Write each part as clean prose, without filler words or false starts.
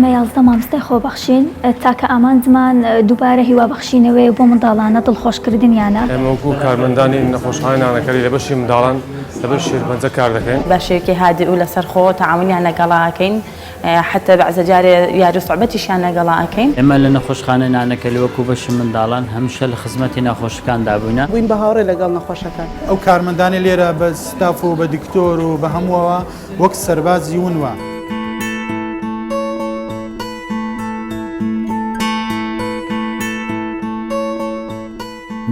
ئێمە 11 مامۆستای خۆبەخشین، تاکە ئامانجمان دووبارە هیوابەخشینەوەیە بۆ منداڵانە، دڵخۆشکردنیانە. ئێمە وەکو کارمەندانی نەخۆشخانەی نانەکەلی لە بەشی منداڵان لە بەشی شێرپەنجە کار دەکەین. بە شێوەیەکی هادئ و لەسەرخۆ تەعاونیان لەگەڵا ئەکەین حەتە بەعزە جارێ یاری و سوعبەتیشیان لەگەڵا ئەکەین. ئێمە لە نەخۆشخانەی نانەکەلی وەکو بەشی منداڵان هەمیشە لە خزمەتی نەخۆشەکاندا بووینە. بووین بە هاوڕێ لەگەڵ نەخۆشەکان. ئەو کارمەندانەی لێرە بە ستاف و بە دکتۆر و بە هەمووەوە وەک سەربازی ون وان.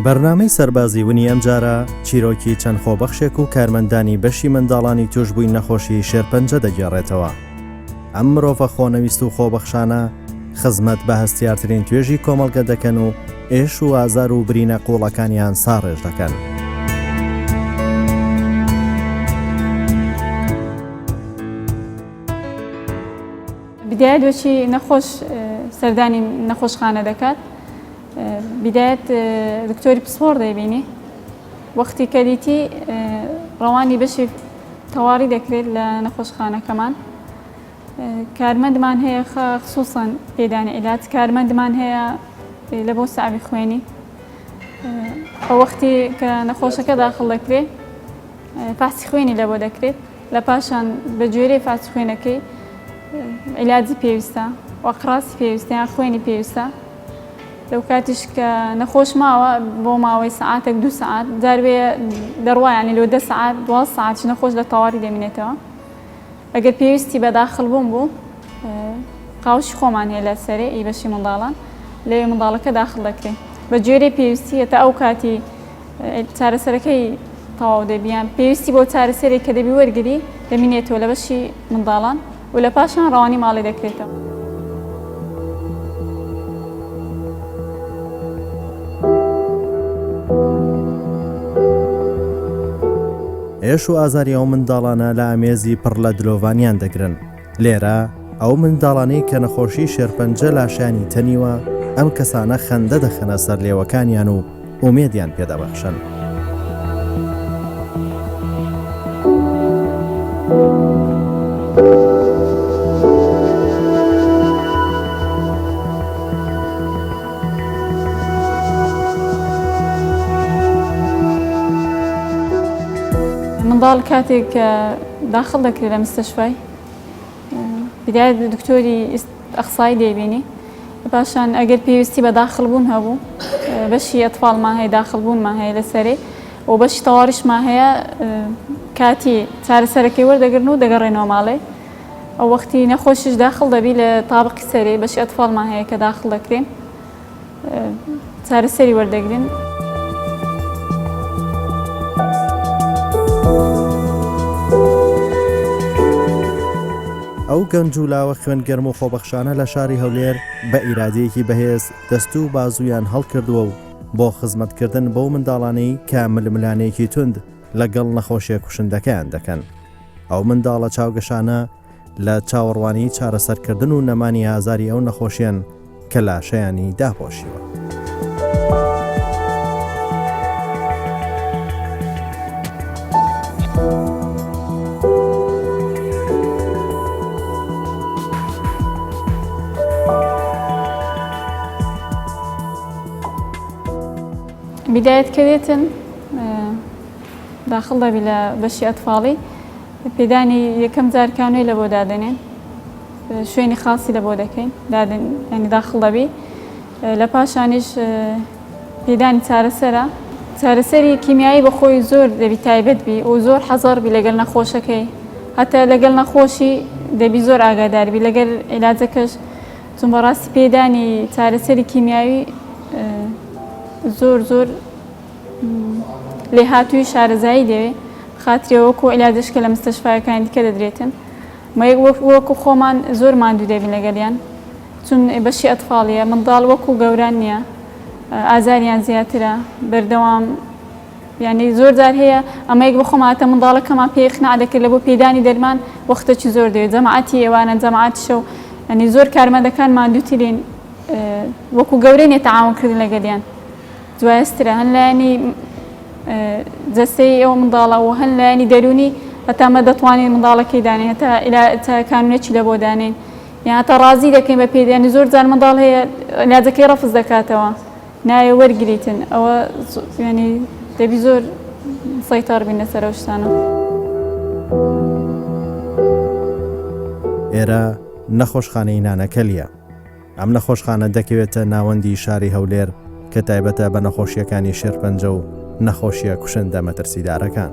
بەرنامەی سەربازی ونی ئەمجارە چیرۆکی چەند خۆبەخشێک و کارمەندانی بەشی منداڵانی تووشبووی نەخۆشی شێرپەنجە دەگێڕێتەوە. ئەم مرۆڤە خۆنەویست و خۆبەخشانە خزمەت بە هەستیارترین توێژی کۆمەڵگە دەکەن و ئێش و ئازار و برینە قووڵەکانیان ساڕێژ دەکەن. بدایەت وەچی نەخۆش سەردانی نەخۆشخانە دەکات بدایەت دکتۆری پسپۆڕ دەیبینی وەختی کە دیتی ڕەوانی بەشی تەواری دەکرێت لە نەخۆشخانەکەمان کارمەندمان هەیە خصوصا پێدانی عیلاج کارمەندمان هەیە لە بۆ سەعبی خوێنی ئەو وەختی کە نەخۆشەکە داخڵ دەکرێت فاسی خوێنی لە بۆ دەکرێت لە پاشان بە گوێرەی فاسی خوێنەکەی عیلاجی پێویستە وەقڕاسی پێویستە یان خوێنی پێویستە لەو کاتیش کە نەخۆش ماوە بۆ ماوەی سەعاتێک دوو سەعات جار وێ دەڕوا یانی لۆ دە سەعات 12 سەعاتیش نەخۆش لە تەواری دەمینێتەوە ئەگەر پێویستی بە داخل بوون بوو قاوشی خۆمان هەیە لە سەرێ ئی بەشی منداڵان لەوێ منداڵەکە داخل دەکرێت بە گوێرەی پێویستی هەتا ئەو کاتی چارەسەرەکەی تەواو دەبی یان پێویستی بۆ چارەسەرێک کە دەبی وەرگری دەمینێتەوە لە بەشی منداڵان و لە پاشان ڕەوانی ماڵی دەکرێتەوە. ئێش و ئازاری ئەو منداڵانە لە ئامێزی پڕ لە دلۆڤانیان دەگرن. لێرە ئەو منداڵانەی کە نەخۆشی شێرپەنجە لاشەیانی تەنیوە، ئەم کەسانە خەندە دەخەنە سەر لێوەکانیان و ئومێدیان پێ دەبەخشن. منداڵ کاتێک کە داخڵ دەکرێت لە مستەشفای بدایەت دکتۆری ئەخسایی دەیبینی پاشان ئەگەر پێویستی بە داخل بوون هەبوو بەشی ئەتفاڵمان هەیە داخل بوونمان هەیە لەسەرێ و بەشی تەواریشمان هەیە کاتی چارەسەرەکەی وەردەگرن و دەگەڕێنەوە ماڵێ ئەو وەختی نەخۆشیش داخل دەبی لە تابقی سەرێ بەشی ئەتفاڵمان هەیە کە داخل دەکرێن چارەسەری وەردەگرن. ئەو گەنج و لاوە خوێن گەرم و خۆبەخشانە لە شاری هەولێر بە ئیرادەیەکی بەهێز دەست و بازوویان هەڵکردووە و بۆ خزمەتکردن بەو منداڵانەی کە ململانێیەکی توند لەگەڵ نەخۆشیە کوشندەکەیان دەکەن. ئەو منداڵە چاوگەشانە لە چاوەڕوانی چارەسەرکردن و نەمانی ئازاری ئەو نەخۆشیەن کە لاشەیانی داپۆشیوە. بیدایەت کە دێتن داخڵ دەبی لە بەشی ئەتفاڵی پێدانی یەکەم جار کانوێ لە بۆ دادەنێن شوێنی خاصی لە بۆ دەکەین دادن ینی داخڵ دەبی لە پاشانیش پێدانی چارەسەرە چارەسەری کیمیایی بە خۆی زۆر دەبی تایبەت بی و زۆر حەزەر بی لەگەل نەخۆشەکەی هەتا لەگەل نەخۆشی دەبی زۆر ئاگادار بی لەگەل عیلاجەکەش چون بەڕاستی پێدانی چارەسەری کیمیاوی زۆر زۆر لێهاتووی شارەزایی دەوێ خاتری وەکو عیلاجەش کە لە مستەشفایەکانی دیکە دەدرێتن وەکو خۆمان زۆر ماندوو دەبین لەگەلیان چون بەشی ئەتفاڵیە منداڵ وەکو گەوران نییە ئازاریان زیاترە بەردەوام یعنی زۆر جار هەیە ئەمەیەک بە خۆمان هەتا منداڵەکەمان پێ اقناع دەکرد لە بۆ پێدانی دەرمان وەختەکی زۆر دەوێت جەماعەتی ئێوانە جەماعەتی شەو یعنی زۆر کارمەندەکان ماندووترین وەکو گەورەی نیە تەعاون کردن لەگەلیان جوایەزترە هەن لایەنی جەستەیی ئەو منداڵە و هەن لایەنی دەروونی هەتا مە دەتوانین منداڵەکەی دانێین هەتا ئیلا تا کانونێکی لە بۆ دانێین. یان هەتا ڕازی دەکەین بە پێدانی زۆر جار منداڵ هەیە علاجەکەی ڕەفز دەکاتەوە نایە وەرگریتن ئەوە ینی دەبی زۆر سەیتەڕ بین لەسەر ئەو شتانە. ئێرە نەخۆشخانەی نانەکەلیە. ئەم نەخۆشخانە دەکەوێتە ناوەندی شاری هەولێر کە تایبەتە بە نەخۆشییەکانی شێرپەنجە و نەخۆشییە کوشندە مەترسیدارەکان.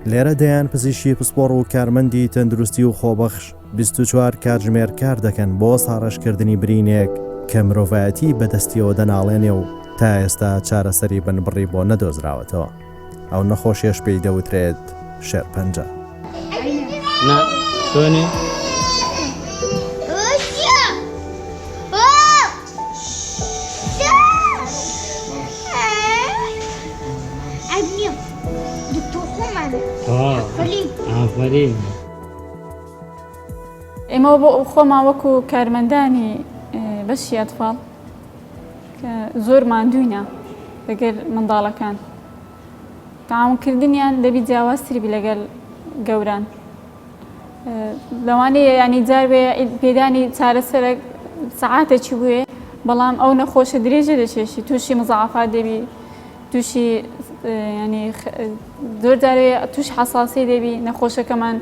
لێرە دەیان پزیشکی پسپۆڕ و کارمەندی تەندروستی و خۆبەخش 24 کاتژمێر کار دەکەن بۆ ساڕێژکردنی برینێک کە مرۆڤایەتی بەدەستیەوە دەناڵێنێ و تا ئێستا چارەسەری بنبڕی بۆ نەدۆزراوەتەوە. ئەو نەخۆشیەش پێی دەوترێت شێرپەنجە. ئێمە بۆ خۆمان وەکو کارمەندانی بەشی ئەتفاڵ کە زۆر ماندووینە لەگەر منداڵەکان تەعاونکردنیان دەبی جیاوازتر بی لەگەل گەوران لەوانەیە ینی جار بێ پێدانی چارەسەرێک سەعاتێکی بوێ بەڵام ئەو نەخۆشە درێژە دەچێشی تووشی مزعافات دەبی تووشی ینی زۆر جارێ تووش حساسی دەبی نەخۆشەکەمان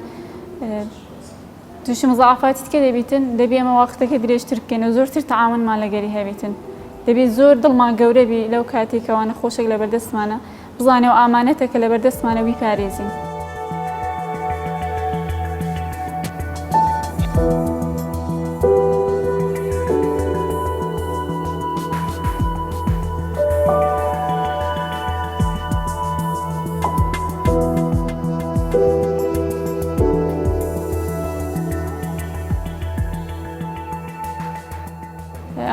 تووشی مزاعەفاتی تکە دەبیتن دەبی ئێمە وەختەکە درێژتر بکەین و زۆرتر تەعاونمان لەگەری هەبیتن دەبی زۆر دڵمان گەورە بی لەو کاتێک کەوا نەخۆشێک لەبەردەستمانە بزانێ و ئامانەتە کە لەبەردەستمانە بیپارێزین.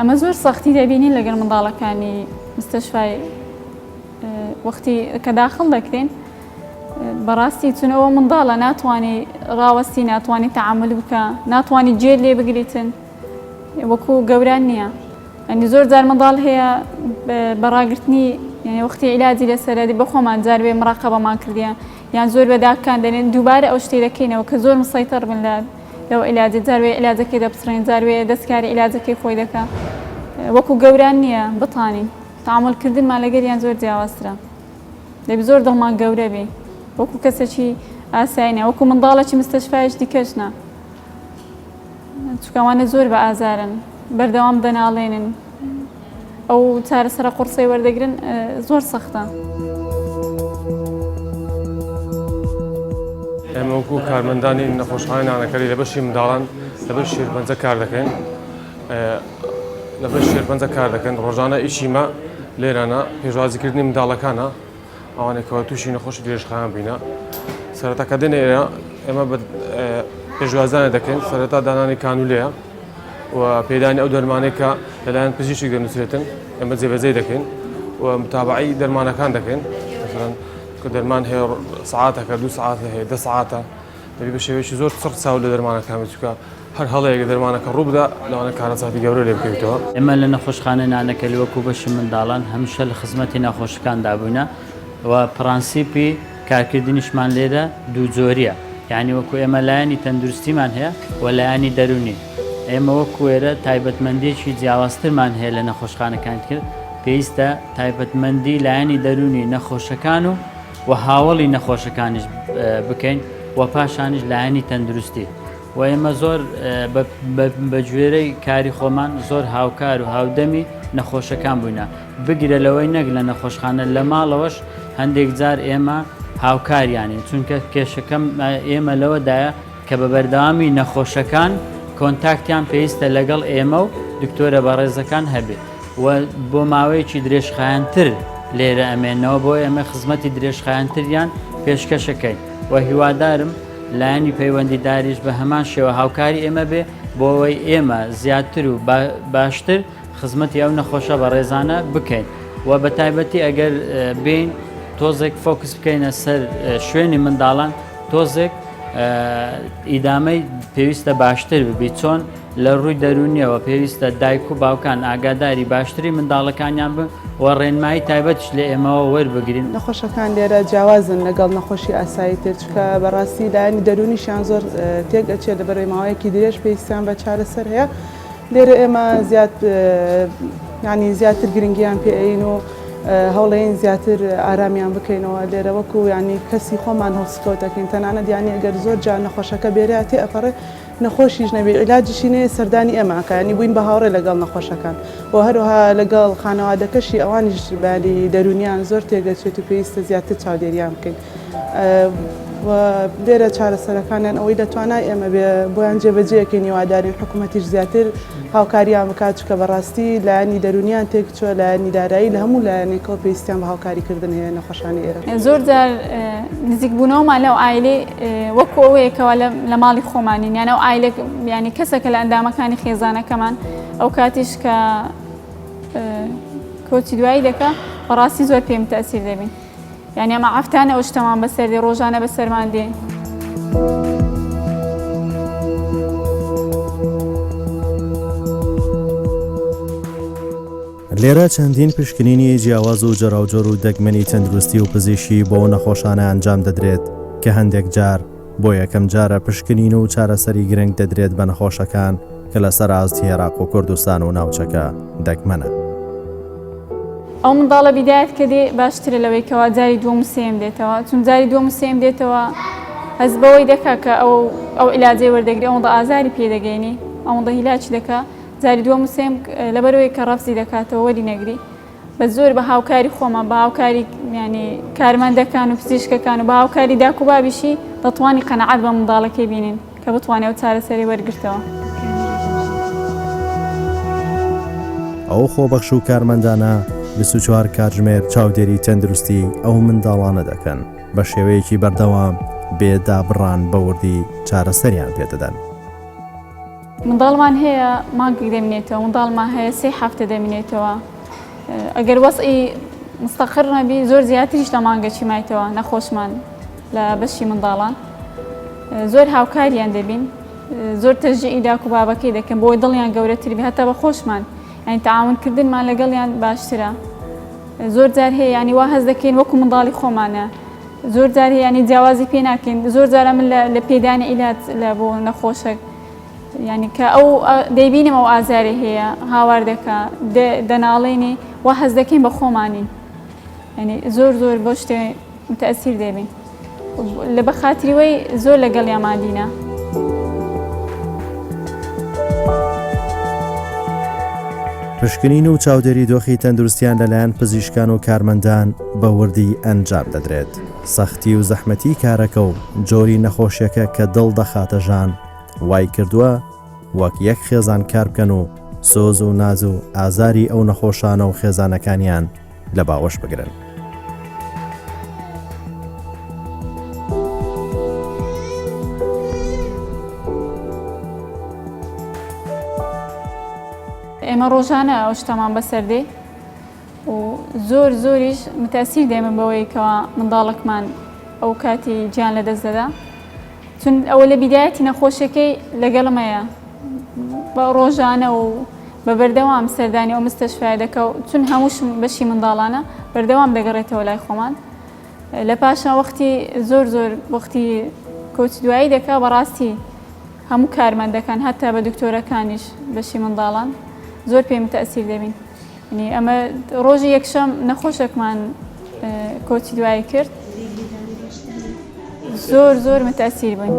ئەمە زۆر سەختی دەبینین لەگەڵ منداڵەکانی مستەشفای وەختی کە داخڵ دەکرێن بەڕاستی چونەوە منداڵە ناتوانانی ڕاوەستی ناتوانانی تەعامل بکە ناتوانانی جێ لێ بگریتن وەکو گەوران نییە یانی زۆر جار منداڵ هەیە بە ڕاگرتنی یانی وەختی عیلاجی لەسەرە بە خۆمان جار بێ مراقەبەمان کردیە یان زۆر بە داکان دەنێن دووبارە ئەو شتەی دەکەینەوە کە زۆر مسەیتەڕ بن لە لەو عیلاجە جار وێ عیلاجەکەی دەپچڕێن جار وێ دەستکاری عیلاجەکەی خۆی دەکا وەکو گەوران نییە بتانین تعامل کردنمان لەگەریان زۆر جیاوازترە دەبی زۆر دڵمان گەورە بی وەکو کەسێکی ئاسایی نیە وەکو منداڵێکی مستەشفایش دیکەش نا چونکە ئەوانە زۆر بە ئازارن بەردەوام دەناڵێنن ئەو چارەسەرە قوڕسەی وەردەگرن زۆر سەختە. ئێمە وەکو کارمەندانی نەخۆشخانەی نانەکەلی لە بەشی منداڵان لە بەش شێرپەنجە کار دەکەین لە بەش شێرپەنجە کار دەکەن ڕۆژانە ئیشیمە لێرانە پێشوازیکردنی منداڵەکانە ئەوانەی کەوا تووشی نەخۆشی درێژخایەن بووینە سەرەتا کە دێنە ئێرە ئێمە بە پێشوازانە دەکەین سەرەتا دانانی کانولەیە و پێدانی ئەو دەرمانەی کە لەلایەن پزیشک دەنووسرێتن ئێمە جێبەجێ دەکەین و متابعی دەرمانەکان دەکەین مثلەن کە دەرمان هەیە سعاتەکە دوو سعات هەیە دە سعاتە دەبی بە شێوەیەکی زۆر چڕ چاو لە دەرمانەکان بێت چونکە هەر هەڵەیەک لە دەرمانەکە ڕووبدا لەوانە کارەساتی گەورە لێ بکەویتەوە. ئێمە لە نەخۆشخانەی نانەکەلی وەکو بەشی منداڵان هەمیشە لە خزمەتی نەخۆشەکاندا بووینە و پڕەنسیپی کارکردنیشمان لێرە دوو جۆریە یانی وەکو ئێمە لایەنی تەندروستیمان هەیە و لایەنی دەروونی ئێمە وەکو ئێرە تایبەتمەندیەکی جیاوازترمان هەیە لە نەخۆشخانەکانی تر پێویستە تایبەتمەندی لایەنی دەروونی نەخۆشەکان و و هاوەڵی نەخۆشەکانیش بکەین و پاشانیش لایەنی تەندروستی و ئێمە زۆر بە گوێرەی کاری خۆمان زۆر هاوکار و هاودەمی نەخۆشەکان بووینە بگرە لەوەی نەک لە نەخۆشخانە لە ماڵەوەش هەندێک جار ئێمە هاوکاریانین چونکە کێشەکەم ئێمە لەوەدایە کە بە بەردەوامی نەخۆشەکان کۆنتاکتیان پێویستە لەگەڵ ئێمە و دکتۆرە بەڕێزەکان هەبێت و بۆ ماوەیەکی درێژخایەنتر لێرە ئەمێنەوە بۆ ئێمە خزمەتی درێژخایەنتریان پێشکەشەکەین و هیوادارم لایەنی پەیوەندیداریش بە هەمان شێوە هاوکاری ئێمە بێ بۆ ئەوەی ئێمە زیاتر و باشتر خزمەتی ئەو نەخۆشە بەڕێزانە بکەین و بە تایبەتی ئەگەر بین تۆزێک فۆکس بکەینە سەر شوێنی منداڵان تۆزێک. ئیدامەی پێویستە باشتر ببی چۆن لە ڕووی دەروونیەوە پێویستە دایک و باوکان ئاگاداری باشتری منداڵەکانیان بن و ڕێنمایی تایبەتیش لە ئێمەوە وەربگرن. نەخۆشەکان لێرە جیاوازن لەگەڵ نەخۆشی ئاسایی تر چونکە بەڕاستی لایەنی دەروونیشیان زۆر تێک ئەچێت لەبەرئەوەی ماوەیەکی درێژ پێویستیان بە چارەسەر هەیە لێرە ئێمە زیاد یانی زیاتر گرنگیان پێ ئەین و هەوڵەین زیاتر ئارامیان بکەینەوە لێرە وەکو ینی کەسی خۆمان هەڵسکەوت دەکەین تەنانەت ینی ئەگەر زۆر جار نەخۆشەکە بێرە تێ ئەپەڕێ نەخۆشیش نەبێ عیلاجیشی نەیە سەردانی ئێمە ئەکا یانی بووین بە هاوڕێ لەگەڵ نەخۆشەکان و هەروەها لەگەڵ خانەوادەکەشی ئەوانیش باری دەروونیان زۆر تێگەچێت و پێویستە زیاتر چاودێریان بکەین و لێرە چارەسەرەکانیان ئەوەی لە توانای ئێمە بێ بۆیان جێبەجێ ئەکەین هیوادارین حکوومەتیش زیاتر هاوکاریان بکات چونکە بەڕاستی لایەنی دەروونیان تێکچووە لایەنی دارایی لە هەموو لایەنێکەوە پێویستیان بە هاوکاریکردن هەیە نەخۆشانی ئێرە. زۆر جار نزیکبوونەوەمان لەو عایلەی وەکو ئەوەیە کەوا لە ماڵی خۆمانین یان ئەو عایلە یانی کەسێکە لە ئەندامەکانی خێزانەکەمان ئەو کاتیش کە کۆچی دوایی دەکا بەڕاستی زۆر پێی متەسیر دەبین یانی ئەمە هەفتانە ئەو شتەمان بەسەر دێ ڕۆژانە بەسەرمان دێ. لێرە چەندین پشکنینی جیاواز و جۆراوجۆر و دەگمەنی تەندروستی و پزیشکی بۆ نەخۆشانە ئەنجام دەدرێت کە هەندێک جار بۆ یەکەم جارە پشکنین و چارەسەری گرنگ دەدرێت بە نەخۆشەکان کە لەسەر ئاستی عێراق و کوردستان و ناوچەکە دەگمەنە. ئەو منداڵە بیدایەت کە دێ باشترە لەوەی کەوا جاری دووەم و سێیەم دێتەوە چون جاری دووەم و سێیەم دێتەوە هەست بەوەی دەکا کە ئەو ئەو عیلاجەی وەردەگری ئەوەندە ئازاری پێ دەگەینی ئەوەندە هیلاکی دەکا جاری دووەم و سێیەم لەبەرئەوەی کە ڕەفزی دەکاتەوە وەری نەگری بە زۆر بە هاوکاری خۆمان بە هاوکاری ینی کارمەندەکان و پزیشکەکان و بە هاوکاری داک و بابیشی دەتوانی قەنەعەت بە منداڵەکەی بینین کە بتوانێت ئەو چارەسەری وەرگرتەوە. ئەو خۆبەخش و کارمەندانە 24 کاتژمێر چاودێری تەندروستی ئەو منداڵانە دەکەن، بە شێوەیەکی بەردەوام بێ دابڕان بە وردی چارەسەریان پێدەدەن. منداڵمان هەیە مانگێک دەمینێتەوە منداڵمان هەیە سێ هەفتە دەمینێتەوە ئەگەر وەزعی مستەقر نەبی زۆر زیاتریش لە مانگەکی مایتەوە نەخۆشمان لە بەشی منداڵان زۆر هاوکاریان دەبین زۆر تەژیعی داک و بابەکەی دەکەن بۆی دڵیان گەورەتر بێ هەتا بە خۆشمان یانی تەعاونکردنمان لەگەڵیان باشترە زۆر جار هەیە ینی وا هەست دەکەین وەکو منداڵی خۆمانە زۆر جار هەیە ینی جیاوازی پێ ناکەین زۆر جارە من لە پێدانی عیلاج لە بۆ نەخۆشێک ینی کە ئەو دەیبینم ئەو ئازاری هەیە هاوار دەکا دەناڵێنی وا هەست دەکەین بە خۆمانین ینی زۆر زۆر بۆ شتێ متەسیر دەبین لە بە خاتری وەی زۆر لەگەڵیان مادینە. پشکنین و چاودێری دۆخی تەندروستیان لەلایەن پزیشکان و کارمەندان بە وردی ئەنجام دەدرێت. سەختی و زەحمەتی کارەکە و جۆری نەخۆشیەکە کە دڵ دەخاتە ژان وای کردووە وەک یەک خێزان کار بکەن و سۆز و ناز و ئازاری ئەو نەخۆشانە و خێزانەکانیان لە باوەش بگرن. ئێمە ڕۆژانە ئەو شتەمان بەسەر دێ و زۆر زۆریش متەسیر دێمن بەوەی کەوا منداڵەکمان ئەو کاتی گیان لەدەست دەدا چون ئەوە لە بیدایەتی نەخۆشیەکەی لەگەڵمەیە بە ڕۆژانە و بە بەردەوام سەردانی ئەو مستەشفایە دەکا و چون هەمووشم بەشی منداڵانە بەردەوام دەگەڕێتەوە لای خۆمان لە پاشان وەختی زۆر زۆر وەختی کۆچ دوایی دەکا بەڕاستی هەموو کارمەندەکان هەتا بە دکتۆرەکانیش بەشی منداڵان زۆر پێی متەسیر دەبین یعنی ئەمە ڕۆژی یەکشەم نەخۆشێکمان کۆچی دوایی کرد زۆر زۆر متەسیر بووین.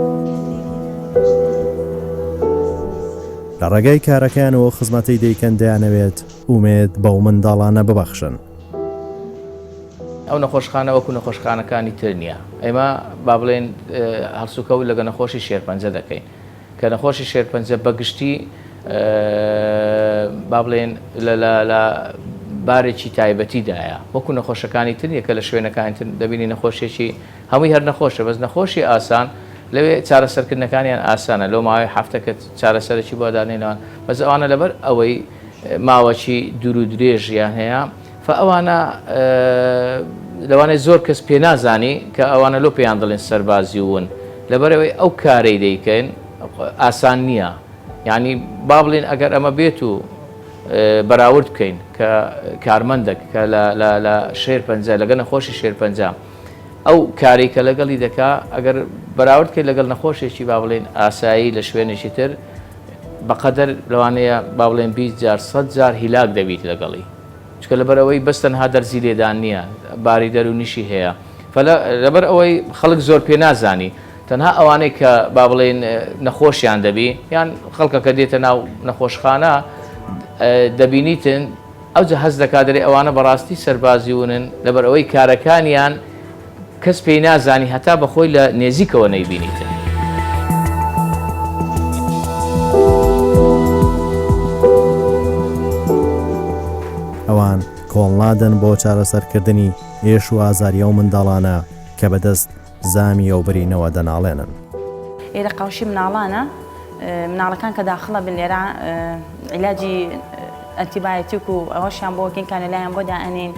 لە ڕێگای کارەکەیان و ئەو خزمەتەی دەیکەن دەیانەوێت ئومێد بەو منداڵانە ببەخشن. ئەو نەخۆشخانە وەکو نەخۆشخانەکانی تر نییە. ئێمە با بڵێین هەڵسوکەوت لەگە نەخۆشی شێرپەنجە دەکەین. کە نەخۆشی شێرپەنجە بە گشتی با بڵێین لە بارێکی تایبەتیدایە وەکو نەخۆشەکانی تر نییە کە لە شوێنەکانی تر دەبینی نەخۆشیێکی هەمووی هەر نەخۆشە بەس نەخۆشی ئاسان لەوێ چارەسەرکردنەکانیان ئاسانە لەو ماوەی هەفتەکە چارەسەرێکی بۆ دانێنەوە بەس ئەوانە لەبەر ئەوەی ماوەکی دوور و درێژیان هەیە فئەوانە لەوانەیە زۆر کەس پێ نازانی کە ئەوانە لۆ پێیان دەڵێن سەربازی و ون. لەبەرئەوەی ئەو کارەی دەیکەن ئاسان نییە یعنی با بڵێن ئەگەر ئەمە بێت و بەراورد بکەین کە کارمەندێک کە لە شێرپەنجە لەگە نەخۆشی شێرپەنجە ئەو کارەی کە لەگەڵی دەکا ئەگەر بەراورد کەی لەگەڵ نەخۆشێکی با بڵێین ئاسایی لە شوێنێکی تر بەقەدەر لەوانەیە با بڵێن 20 جار 100 جار هیلاک دەبیت لەگەڵی چکە لەبەر ئەوەی بەس تەنها دەرزی لێدان نییە باری دەروونیشی هەیە لەبەر ئەوەی خەڵک زۆر پێ نازانی تەنها ئەوانەی کە با بڵێن نەخۆشیان دەبی یان خەڵکەکە دێتە ناو نەخۆشخانە دەبینیتن ئەوجا هەست دەکات دەرێ ئەوانە بەڕاستی سەربازی ونن لەبەر ئەوەی کارەکانیان کەس پێی نازانی هەتا بەخۆی لە نێزیکەوە نەیبینیتن. ئەوان کۆڵنادەن بۆ چارەسەرکردنی ئێش و ئازاری ئەو منداڵانە کە بەدەست زامی ئەو برینەوە دەناڵێنن. ئێرە قاوشی مناڵانە، مناڵەکان کە داخڵە بن لێرە عیلاجی ئەنتیبایۆتیک و ئەوەشیان بۆ کەین کانێلایان بۆ دائەنین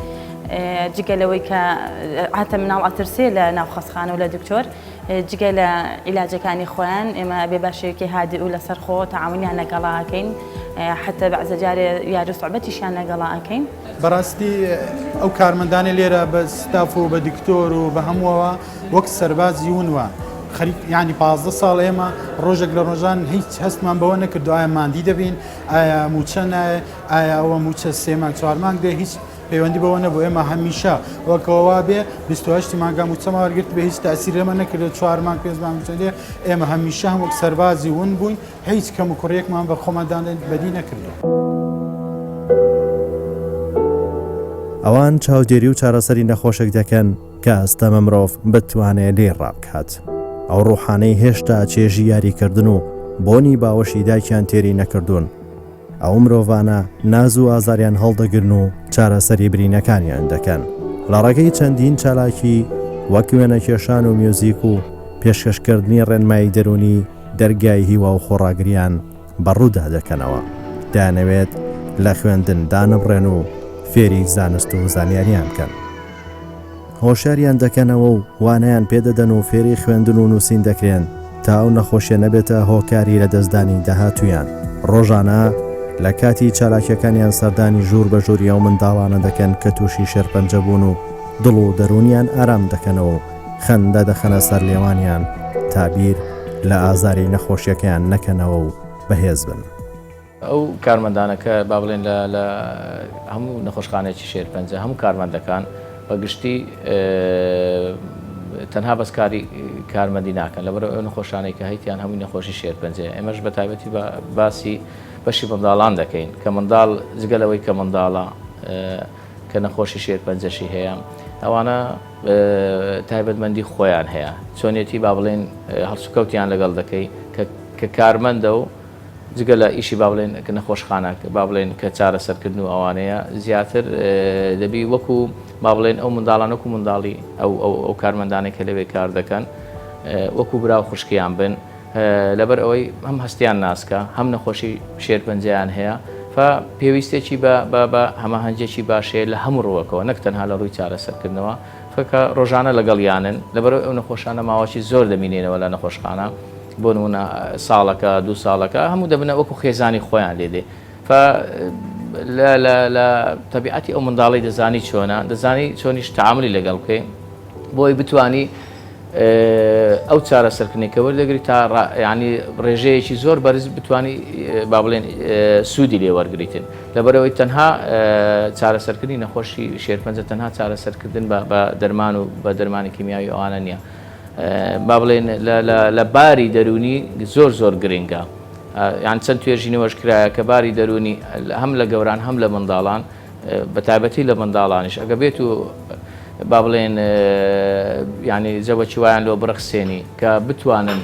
جگە لەوەی کە عاتە مناڵ ئەترسێ لە ناو خەستخانە و لە دکتۆر جگە لە عیلاجەکانی خۆیان ئێمە بێ باشێکی هادئ و لەسەر خۆ تەعاونیان لەگەڵا ئەکەین حتى بەعزە جارێ یاری و سوعبەتیشیان لەگەڵا ئەکەین. بەڕاستی ئەو کارمەندانەی لێرە بە ستاف و بە دکتۆر و بە هەمووەوە وەک سەربازی ون وان خەریک یانی 15 ساڵ ئێمە ڕۆژێک لە ڕۆژان هیچ هەستمان بەوە نەکردو ئایا ماندی دەبین ئایا موچە نایە ئایا ئەوە موچە سێ مانگ چوار مانگ دێ هیچ پەیوەندی بەوە نەبوو ئێمە هەمیشە وەکەوە وابێ 28 مانگا موچەمان وەرگرت بێ هیچ تاسیر لێمان نەکردو چوار مانگ پێنج مانگ موچە دێ ئێمە هەمیشە هەم وەک سەربازی ون بووین هیچ کەموکوڕیەکمان بە خۆماندا بەدی نەکردووە. ئەوان چاودێری و چارەسەری نەخۆشێک دەکەن کە ئەستەمە مرۆڤ بتوانێ لێی ڕابکات. ئەو ڕوحانەی هێشتا چێژی یاریکردن و بۆنی باوەشی دایکیان تێری نەکردوون. ئەو مرۆڤانە ناز و ئازاریان هەڵدەگرن و چارەسەری برینەکانیان دەکەن لە ڕێگەی چەندین چالاکی وەک وێنەکێشان و میوزیک و پێشکەشکردنی ڕێنمایی دەروونی دەرگای هیوا و خۆڕاگریان بە ڕوودا دەکەنەوە، دەیانەوێت لە خوێندن دانەبڕێن و فێری زانست و زانیاریان بکەن. هۆشیاریان دەکەنەوە و وانەیان پێ دەدەن و فێری خوێندن و نووسین دەکرێن تا ئەو نەخۆشیە نەبێتە هۆکاری لەدەستدانی داهاتوویان. ڕۆژانە لە کاتی چالاکیەکانیان سەردانی ژوور بە ژووری ئەو منداڵانە دەکەن کە تووشی شێرپەنجە بوون و دڵ و دەروونیان ئارام دەکەنەوە و خەندە دەخەنە سەر لێوانیان تا بیر لە ئازاری نەخۆشیەکەیان نەکەنەوە و بەهێز بن. ئەو کارمەندانە کە با بڵێن لە لە هەموو نەخۆشخانەیەکی شێرپەنجە هەموو کارمەندەکان بە گشتی تەنها بەس کاری کارمەندی ناکەن لەبەر ئەو نەخۆشانەی کە هەیتیان هەمووی نەخۆشی شێرپەنجەیە ئێمەش بە تایبەتی باسی بەشی منداڵان دەکەین کە منداڵ جگە لەوەی کە منداڵە کە نەخۆشی شێرپەنجەشی هەیە ئەوانە تایبەتمەندی خۆیان هەیە چۆنیەتی با بڵێن هەڵسوکەوتیان لەگەڵ دەکەی کە کارمەندە و جگە لە ئیشی با بڵێن کە نەخۆشخانە با بڵێن کە چارەسەرکردن و ئەوانەیە زیاتر دەبی وەکو با بڵێن ئەو منداڵان وەکو منداڵی ئەو ئەو ئەو کارمەندانەی کە لەوێ کار دەکەن وەکو برا و خوشکیان بن لەبەر ئەوەی هەم هەستیان ناسکە هەم نەخۆشی شێرپەنجەیان هەیە ف پێویستێکی بە بە بە هەماهەنگیەکی باش هەیە لە هەموو ڕووەکەوە نەک تەنها لە ڕووی چارەسەرکردنەوە فکە ڕۆژانە لەگەڵیانن لەبەرئەوەی ئەو نەخۆشانە ماوەکی زۆر دەمینێنەوە لە نەخۆشخانە بۆ نمونە ساڵەکە دوو ساڵەکە هەموو دەبنە وەکو خێزانی خۆیان لێ دێ ف لە لە لە تەبیعەتی ئەو منداڵی دەزانی چۆنە دەزانی چۆنیش تعاملی لەگەڵ بکەی بۆی بتانی ئەو چارەسەرکردنی کە وەردەگری تا ینی ڕێژەیەکی زۆر بەرز بتانی با بڵێن سوودی لێ وەرگریتن لەبەرەوەی تەنها چارەسەرکردنی نەخۆشی شێرپەنجە تەنها چارەسەرکردن بە دەرمان و بە دەرمانی کیمیاوی ئەوانە نییە با بڵێن لە باری دەروونی زۆر زۆر گرنگە یان چەند توێژینەوەش کرایە کە باری دەروونی هەم لە گەوران هەم لە منداڵان بە تایبەتی لە منداڵانیش ئەگە بێت و با بڵێن ینی جەوەکی وایان لۆ بڕەخسێنی کە بتوانن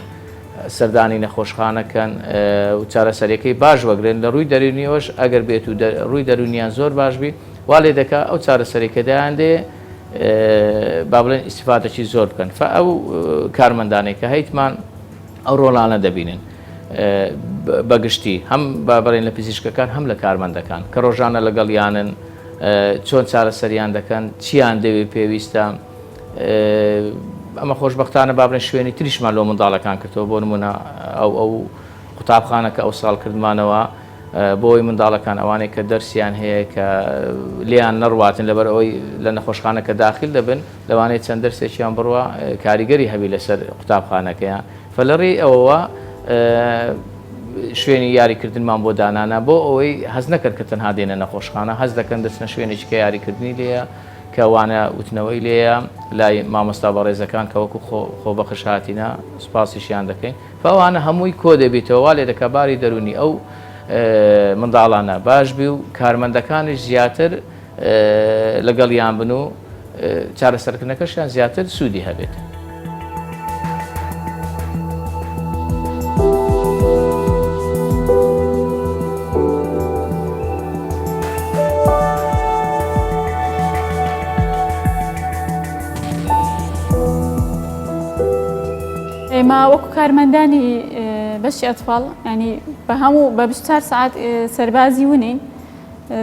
سەردانی نەخۆشخانە کەن و چارەسەریەکەی باش وەگرن لە ڕووی دەرونیەوەش ئەگەر بێت و ڕووی دەرونیان زۆر باش بی وا لێ دەکا ئەو چارەسەری کە دایان دێ با بڵێن ئیسیفادەکی زۆر بکەن فە ئەو کارمەندانەی کە هەیتمان ئەو ڕۆڵانە دەبینن بەگشتی هەم با بڵێن لە پزیشکەکان هەم لە کارمەندەکان کە ڕۆژانە لەگەڵیانن چۆن چارەسەریان دەکەن چیان دەوێ پێویستە. ئەمە خۆشبەختانە با بڵێن شوێنی تریشمان لۆ منداڵەکان کردەوە بۆ نمونە ئەو ئەو قوتابخانە کە ئەو ساڵ کردمانەوە بۆی منداڵەکان ئەوانەی کە دەرسیان هەیە کە لێیان نەڕواتن لەبەر ئەوەی لە نەخۆشخانە کە داخل دەبن لەوانەیە چەند دەرسێکیان بڕوا کاریگەری هەبی لەسەر قوتابخانەکەیان فلەڕێی ئەوەوە شوێنی یاریکردنمان بۆ دانانا بۆ ئەوەی هەست نەکەن کە تەنها دێنە نەخۆشخانە هەست دەکەن دەچنە شوێنێکی کە یاریکردنی لێیە کە وانە وتنەوەی لێیە لای مامۆستا بەڕێزەکان کە وەکو خۆبەخش هاتینە سوپاسیشیان دەکەین فەوانە هەمووی کۆ دەبیتەوە وا لێ دەکا باری دەرونی ئەو منداڵانە باش بی و کارمەندەکانیش زیاتر لەگەڵیان بن و چارەسەرکردنەکەشیان زیاتر سوودی هەبێت. ئێمە وەکو کارمەندانی بەشی ئەتفاڵ ینی بە هەموو بە 24 سعات سەربازی ونین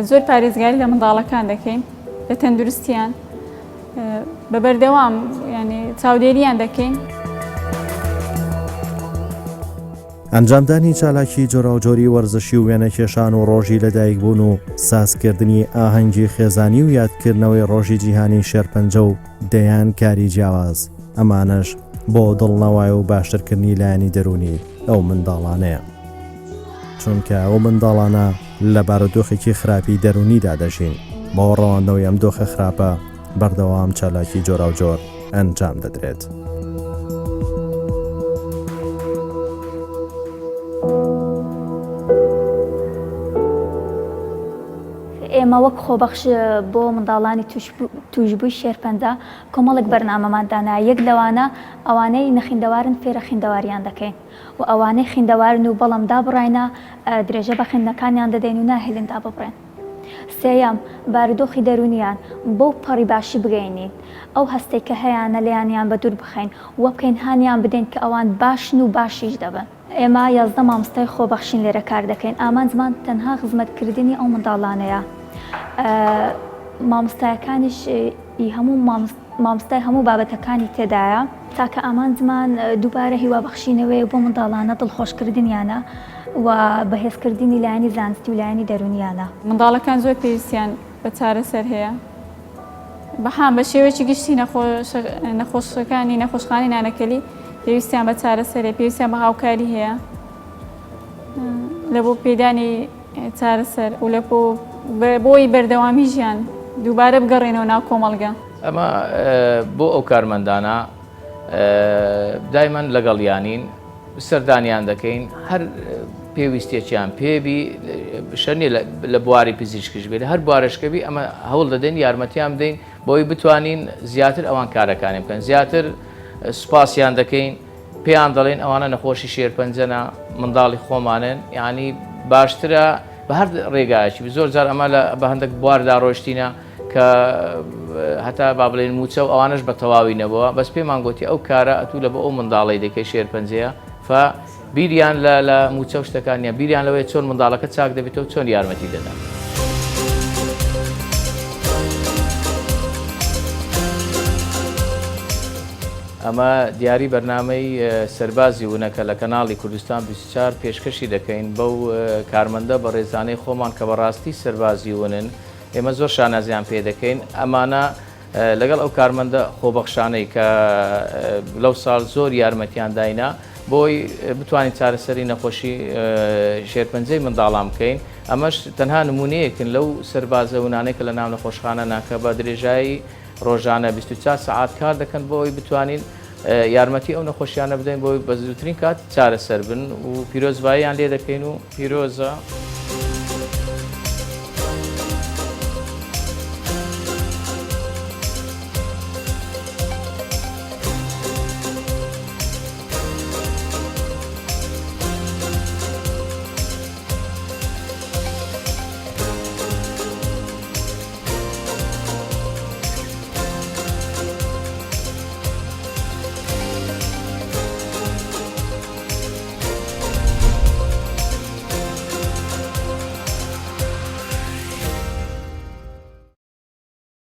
زۆر پارێزگاری لە منداڵەکان دەکەین لە تەندروستیان بە بەردەوام ینی چاودێریان دەکەین. ئەنجامدانی چالاکی جۆراوجۆری وەرزشی و وێنەکێشان و ڕۆژی لەدایکبوون و سازکردنی ئاهەنگی خێزانی و یادکردنەوەی ڕۆژی جیهانی شێرپەنجە و دەیان کاری جیاواز، ئەمانەش بۆ دڵنەوای و باشترکردنی لایەنی دەروونی ئەو منداڵانەیە. چونکە ئەو منداڵانە لە بارودۆخێکی خراپی دەروونیدا دەژین، بۆ ڕەواندنەوەی ئەم دۆخە خراپە بەردەوام چالاکی جۆراوجۆر ئەنجام دەدرێت. ئێمە وەک خۆبەخش بۆ منداڵانی تووشبووی شێرپەنجە کۆمەڵێک بەرنامەمان دانا، یەک لەوانە ئەوانەی نەخیندەوارن فێرە خیندەواریان دەکەین. و ئەوانەی خیندەوارن و بەڵام دابڕاینە درێژە بە خیندنەکانیان دەدەین و ناهێلین داببڕێن. سێیەم، بارودۆخی دەروونیان بەو پەڕی باشی بگەینین. ئەو هەستەی کە هەیانە لێیانیان بەدوور بخەین و بکەین هانیان بدەین کە ئەوان باشن و باشیش دەبن. ئێمە 11 مامۆستای خۆبەخشین لێرە کار دەکەین، ئامانجمان تەنها خزمەتکردنی ئەو منداڵانەیە. مامۆستایەکانیش ی هەموو مامۆستای هەموو بابەتەکانی تێدایە. تاکە ئامانجمان دووبارە هیوا بەخشینەوەیە بۆ منداڵانە دڵخۆشکردنیانە و بەهێزکردنی لایەنی زانستی و لایەنی دەروونیانە. منداڵەکان زۆر پێویستیان بە چارەسەر هەیە بەحام بە شێوەیەکی گشتی نەخۆشەکانی نەخۆشخانەی نانەکەلی پێویستیان بە چارەسەر هەیە پێویستیان بە هاوکاری هەیە لە بۆ پێدانی چارەسەر و لە بۆی بەردەوامی ژیان دووبارە بگەڕێنەوە ناو کۆمەڵگە. ئەمە بۆ ئەو کارمەندانە دایمەن لەگەڵیانین سەردانیان دەکەین هەر پێویستێکیان پێبی شەر نیە لە بواری پزیشکیش بێت هەر بوارشکەبی ئەمە هەوڵ دەدەین یارمەتیان بدەین بۆی بتوانین زیاتر ئەوان کارەکانی بکەن زیاتر سوپاسیان دەکەین پێیان دەڵێن ئەوانە نەخۆشی شێرپەنجەنە منداڵی خۆمانن یعنی باشترە بە هەر ڕێگایەکی زۆر جار ئەمە لە بە هەندێک بواردا ڕۆشتینە کە هەتا با بڵێن موچە و ئەوانش بە تەواوی نەبووە بەس پێمان گوتی ئەو کارە ئەتوو لە بۆ ئەو منداڵی دەکەی شێرپەنجەیە ف بیریان لە لە موچە و شتەکانیان بیریان لەوەیە چۆن منداڵەکە چاک دەبێتەوە چۆن یارمەتی دەدەن. ئەمە دیاری بەرنامەی سەربازی ونە کە لە کەناڵی کوردستان 24 پێشکەشی دەکەین بەو کارمەندە بەڕێزانەی خۆمان کە بەڕاستی سەربازی ونن ئێمە زۆر شانازیان پێ دەکەین ئەمانە لەگەڵ ئەو کارمەندە خۆبەخشانەی کە لەو ساڵ زۆر یارمەتیان داینا بۆی بتوانین چارەسەری نەخۆشی شێرپەنجەی منداڵان بکەین ئەمەش تەنها نمونەیەکن لەو سەربازە ونانەی کە لە ناو نەخۆشخانە ناکە بە درێژایی ڕۆژانە 24 سەعات کار دەکەن بۆ ئەوەی بتوانین یارمەتی ئەو نەخۆشیانە بدەین بۆی بە زووترین کات چارەسەر بن و پیرۆزباییان لێ دەکەین و پیرۆزە.